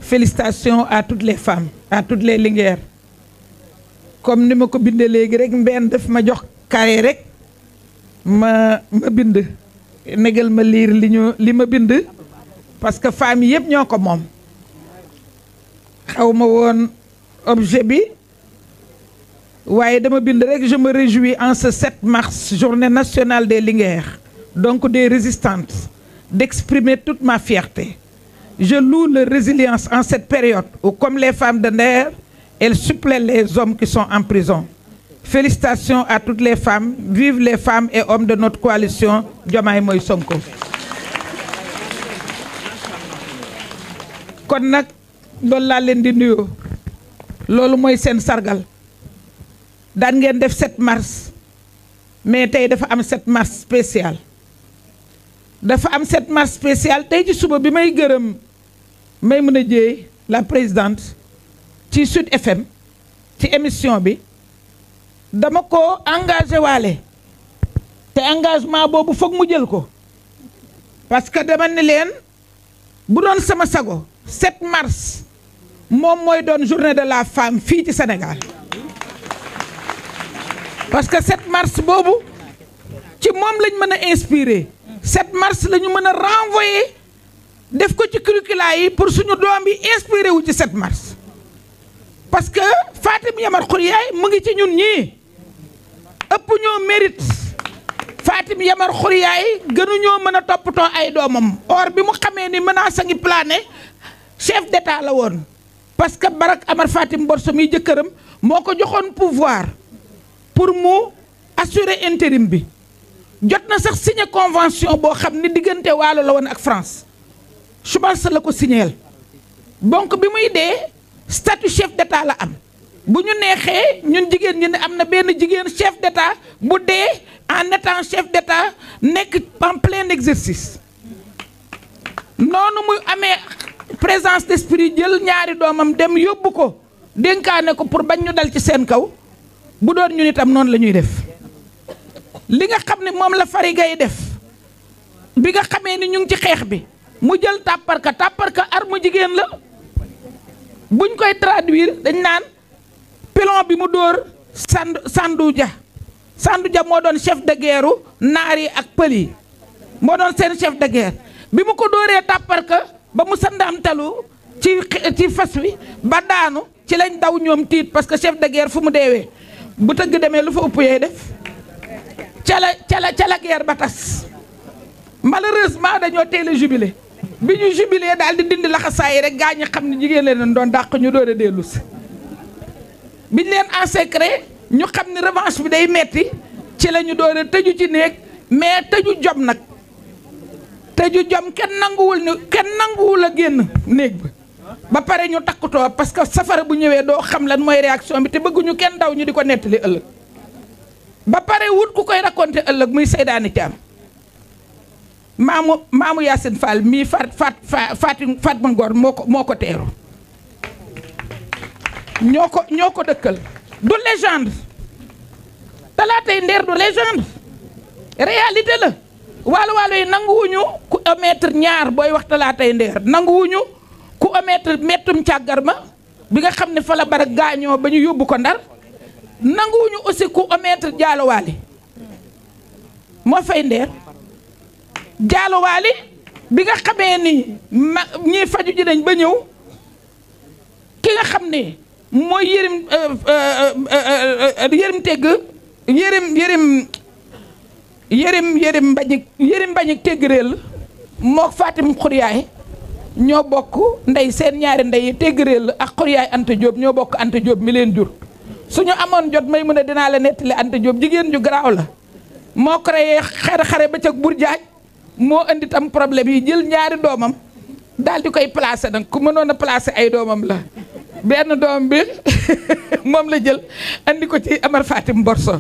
Félicitations à toutes les femmes, à toutes les Linguères. Comme ni ma ko bindee léegi rek mbenn daf ma jox kaye rek ma bind négal ma lire li ma bind parce que femmes yëpp ñoo ko moom xaw ma woon objet bi waaye dama bind rek je me réjouis en ce 7 mars journée nationale des Linguères donc des résistantes d'exprimer toute ma fierté. Je loue leur résilience en cette période où comme les femmes de Nder elles suppléent les hommes qui sont en prison. Félicitations à toutes les femmes. Vive les femmes et hommes de notre coalition Diomaye Moy Sonko. kon nag loolu laa leen di nuyoo loolu mooy seen sargal daan ngeen def 7 mars mais tey dafa am 7 mars spécial. dafa am 7 mars spécial tey ci suba bi may gërëm Maïmouna Dièye la présidente ci Sud FM ci émission bi dama ko engagé waale te engagement boobu foog mu jël ko parce que dama ne leen bu doon sama sago 7 mars moom mooy doon journée de la femme fii ci Sénégal parce que 7 mars boobu ci moom lañ mën a inspiré 7 mars la ñu mën a renvoyer def ko ci curricula yi pour suñu doom yi inspiré wu ci 7 mars parce que Fatim Yamar Khouriaye mu ngi ci ñun ñii ëpp ñoo mérite Fatim Yamar Khouriaye gënuñoo mën a toppatoo ay doomam or bi mu xamee ni menace a ngi plané chef d'état la woon parce que Barak Amar Fatim Borso mi jëkkëram moo ko joxoon pouvoir pour mu assurer intérim bi jot na sax signé convention boo xam ni diggante Waalo la woon ak France je pense la ko signéel donc bi muy dee statut chef d'état la am bu ñu neexee ñun jigéen ñi ne am na benn jigéen chef d'état bu dee en étant chef d'état nekk en plein exercice noonu muy amee présence d'esprit jël ñaari doomam dem yóbbu ko dénkaane ko pour bañ ñu dal ci seen kaw bu doon ñun itam noonu la ñuy def li nga xam ne moom la Farigay def bi nga xamee ni ñu ngi ci xeex bi mu jël tàpparka arme jigéen la buñ koy traduire dañ naan pilon bi mu dóor Sandou Dia moo doon chef de guerre naar yi ak pël yi moo doon seen chef de guerre bi mu ko dóoree tàpparka ba mu sandaamtalu ci fas wi ba daanu ci lañ daw ñoom tiit parce que chef de guerre fu mu deewee bu tëgg demee lu fa ëpp yee def ca la guerre ba tas malheureusement dañoo teel a jubilé bi ñu jubilé daal di dindi laxasaay rek gaa ñi xam ne jigéen leen doon dàq ñu door a dellu si biñ leen en secret ñu xam ne revanche bi day metti ci la ñu door a tëju ci néeg mais tëju jom nag tëju jom kenn nanguwul a génn néeg ba pare ñu takkutoo parce que safara bu ñëwee doo xam lan mooy réaction bi te bëgguñu kenn daw ñu di ko nettali ëllëg ba pare wut ku koy raconté ëllëg muy Seydaani Thiam maamu Yacine Fall mii Fatma Ngor moo ko teeru ñoo ko dëkkal du légende Talaatay Ndeer du légende réalité la waalo yi nanguwuñu ku omettre ñaar booy wax Talaatay Ndeer nanguwuñu ku omettre mettum càggarma bi nga xam ne fa la Barak gaañoo ba ñu yóbbu ko Ndar nanguwuñu aussi ku omettre jaalowaali moo fay Ndeer jaalowaali bi nga xamee ni ñii faju ji nañ ba ñëw ki nga xam ne mooy yërim tegg yërim mbañik tegg réel moo Fatim Khouriaye ñoo bokk ndey seen ñaari ndey tegg réel ak Khouriaye Anta Diop ñoo bokk Anta Diop mi leen jur suñu amoon jot may mën a dinaa la nettali Anta Diop jigéen ju garaaw la moo créé xare ba ca Bourdiagne moo indi tam problème yi jël ñaari doomam daal di koy placé nag ku mënoon a placé ay doomam la benn doom bi moom la jël andi ko ci Amar Fatim Borso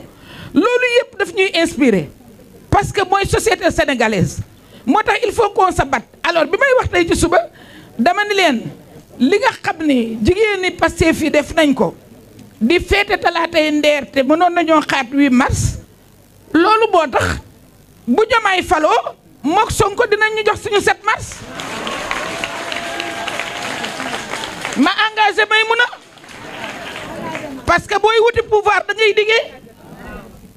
loolu yëpp daf ñuy inspiré parce que mooy société sénégalaise moo tax il faut qu'on se batte alors bi may wax tey ci suba dama ni leen li nga xam ni jigéen ñi Pastef fii def nañ ko di féete Talaatay Ndeer te mënoon nañoo xaat 8 mars loolu boo tax bu Diomaye faloo mook Sonko dinañ ñu jox suñu 7 mars ma engagé Maïmouna parce que booy wuti pouvoir da ngay diggee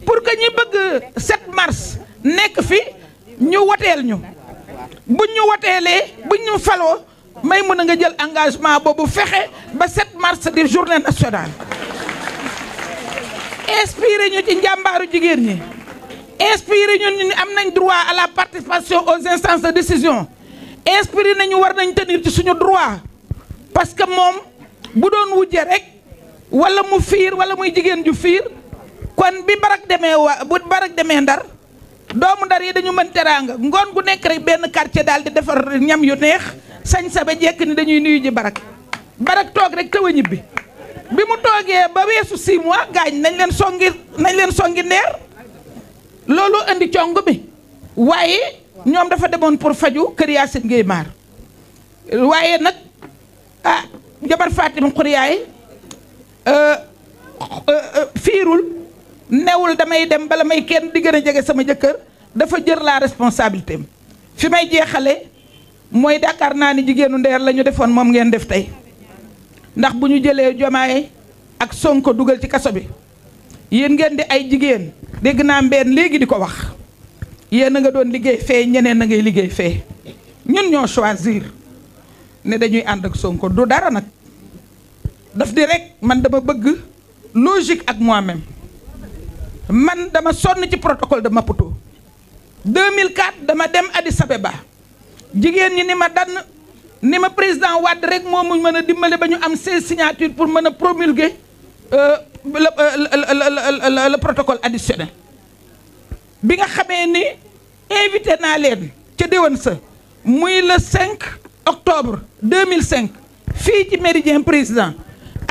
pour que ñi bëgg 7 mars nekk fi ñu woteel ñu buñ ñu woteelee buñ ñu faloo Maïmouna nga jël engagement boobu fexe ba 7 mars di journée nationale inspiré ñu ci njàmbaaru jigéen ñi inspiré ñu am nañ droit à la participation aux instances de décision inspiré nañu war nañ tenir ci suñu droit parce que moom bu doon wujje rek wala mu fiir wala muy jigéen ju fiir kon bi barak demee Ndar doomu Ndar yi dañu mën teraanga ngoon gu nekk rek benn quartier daal di defar ñam yu neex sañ sa ba jekk ni dañuy nuyu ji barak toog rek taw a ñibbi bi mu toogee ba weesu 6 mois gaañ nañ leen songi ndeer loolu indi cong bi waaye ñoom dafa demoon pour faju kër Yacine Gueye Mar waaye nag jabar Fatim Khouriaye fiirul newul damay dem bala may kenn di gën a jege sama jëkkër dafa jër la responsabilité fi may jeexale mooy Dakar naa ni jigéenu ndeer la ñu defoon moom ngeen def tey ndax bu ñu jëlee Diomaye ak Sonko dugal ci kaso bi yéen ngeen di ay jigéen dégg naa mbeen léegi di ko wax yéen a nga doon liggéey fee ñeneen a ngay liggéey fee ñun ñoo choisir ne dañuy ànd ak Sonko du dara nag daf di rek man dama bëgg logique ak moi-même man dama sonn ci protocole de Maputo 2004 dama dem Addis Abeba jigéen ñi ni ma dann ni ma président Wade rek moo mu mën a dimbale ba ñu am 16 signatures pour mën a promulguer le protocole additionnel bi nga xamee ni invité naa leen ca déwén sa muy le 5 octobre 2005 fii ci Méridien Président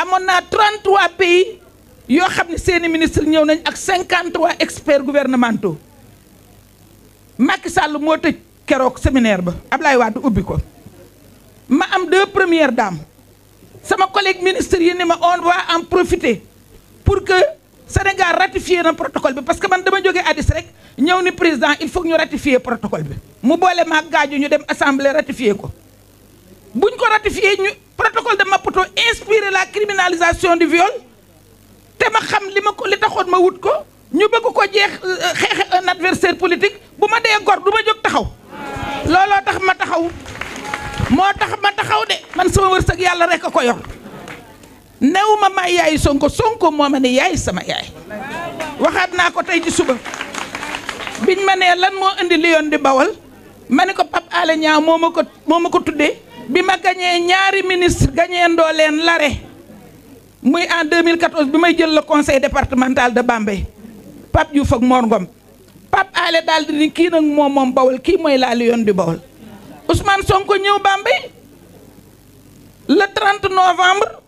amoon naa 33 pays yoo xam ne seeni ministre ñëw nañ ak 53 experts gouvernementaux Macky Sall moo tëj keroog séminaire ba Ablaye Wade ubbi ko ma am 2 premières dames sama collègue ministre yi ni ma on va en profiter pour que Sénégal ratifier na protocole bi parce que man dama jógee Addis rek ñëw ni président il faut que ñu ratifier protocole bi mu boole maag gaaju ñu dem assemblée ratifier ko buñ ko ratifier ñu protocole de Maputo inspiré la criminalisation du viol te ma xam li taxoon ma wut ko ñu bëgg ko jeex xeexe un adversaire politique bu ma dee gor du ma jóg taxaw looloo tax ma taxaw moo tax ma taxaw de man sama wërsëg yàlla rek a ko yor new ma may yaay Sonko moo ma ne yaay sama yaay waxaat naa ko tey ci suba biñ ma nee lan moo indi Lion di Bawal ma ne ko Pape Alé Niang moo ma ko tuddee bi ma gañee ñaari ministre gañee ndoo leen lare muy en 2014 bi may jël le conseil départemental de Bambey Pape Diouf ak Mor Ngom Pape Alé daal di ni kii nag moom Bawal kii mooy la Lion di Bawal Ousmane Sonko ñëw Bambey le 30 novembre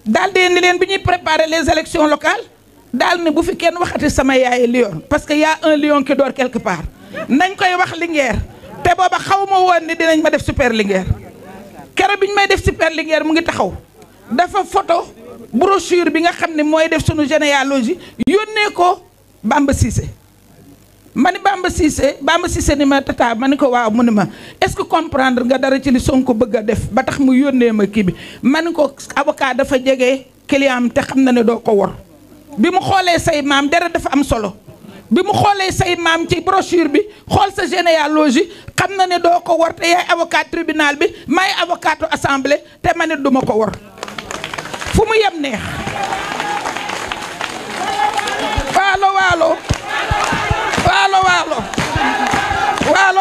daal di ni leen bi ñuy préparer les élections locales daal ni bu fi kenn waxati sama yaay lion parce que y a un lion qui dort quelque part nañ koy wax Linguère te booba xaw ma woon ni dinañ ma def super Linguère keroog bi ñu may def super Linguère mu ngi taxaw dafa photo brochure bi nga xam ne mooy def sunu généalogie yónnee ko Bamba Cissé ma ni Bamba Cissé ni ma tata ma ni ko waaw mu ni ma est-ce que comprendre nga dara ci li Sonko bëgg a def ba tax mu yónnee ma kii bi ma ni ko avocat dafa jege client te xam na ne doo ko wor bi mu xoolee say maam dara dafa am solo bi mu xoolee say maam ci brochure bi xool sa généalogie xam na ne doo ko wor te yaay avocat tribunal bi may avocatu assemblée te ma ne duma ko wor fu mu yem neex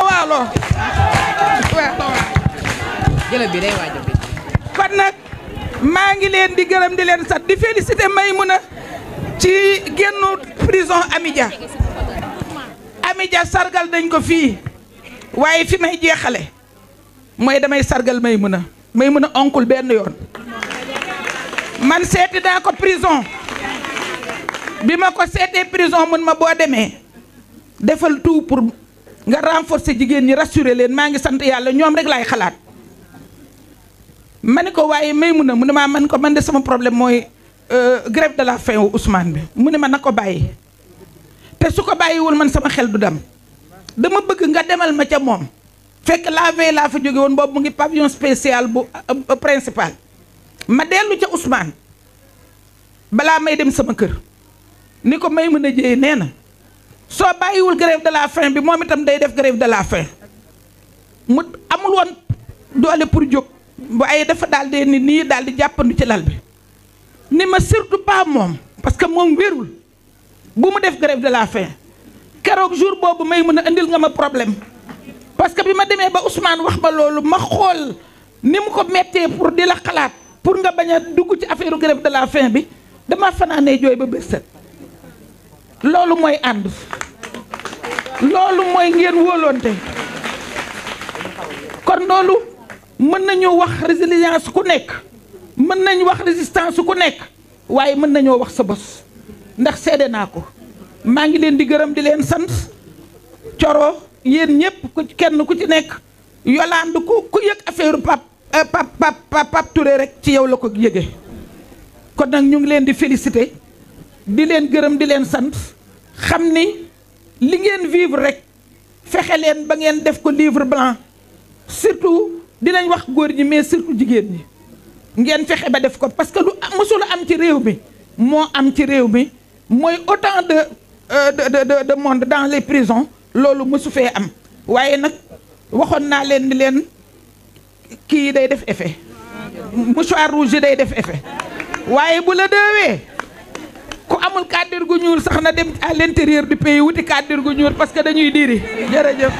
waalo jëlëb bi day waaj a kon nag maa ngi leen di gërëm di leen sant di féliciter Maïmouna ci génnu prison Amidia sargal dañ ko fii waaye fi may jeexale mooy damay sargal Maïmouna onkul benn yoon man seeti daa ko prison bi ma ko seetee prison mun ma boo demee defal tout pour nga renforcer jigéen ñi rassurer leen maa ngi sant yàlla ñoom rek laay xalaat ma ne ko waaye Maïmouna mu ne maa man ko man de sama problème mooy grève de la faim wu Ousmane bi mu ne ma na ko bàyyi te su ko bàyyiwul man sama xel du dem dama bëgg nga demal ma ca moom fekk la veille laa fa jóge woon boobu mu ngi pavillon spécial bu principal ma dellu ca Ousmane balaa may dem sama kër ni ko may mën a jéey nee na soo bàyyiwul grève de la faim bi moom itam day def grève de la faim mu amul woon doole pour jóg waaye dafa daal di nii daal di jàppandu ci lal bi ni ma surtout pas moom parce que moom wérul bu mu def grève de la faim keroog jour boobu may mën a indil nga ma problème parce que bi ma demee ba Ousmane wax ma loolu ma xool ni mu ko mettee pour di la xalaat pour nga bañ a dugg ci affaire grève de la faim bi dama fanaanee jooy ba bés set loolu mooy ànd loolu mooy ngeen wóolonte kon loolu mën nañu wax résilience ku nekk mën nañu wax résistance ku nekk waaye mën nañoo wax sa bos ndax seede naa ko maa ngi leen di gërëm di leen sant Coro yéen ñëpp ku kenn ku ci nekk Yolande ku yëg affaire Pape Touré rek ci yow la ko yëge kon nag ñu ngi leen di féliciter di leen gërëm di leen sant xam ni li ngeen vivre rek fexe leen ba ngeen def ko livre blanc surtout dinañ wax góor ñi mais surtout jigéen ñi ngeen fexe ba def ko parce que lu mësul am ci réew mi moo am ci réew mi mooy autant de monde dans les prisons loolu mësu fee am waaye nag waxoon naa leen ni leen kii yi day def effet mouchoir rouge yi day def effet waaye bu la deewee ku amul kàddir gu ñuul sax na dem à l'intérieur du pays wuti kàddir gu ñuul parce que dañuy diiri jërëjëf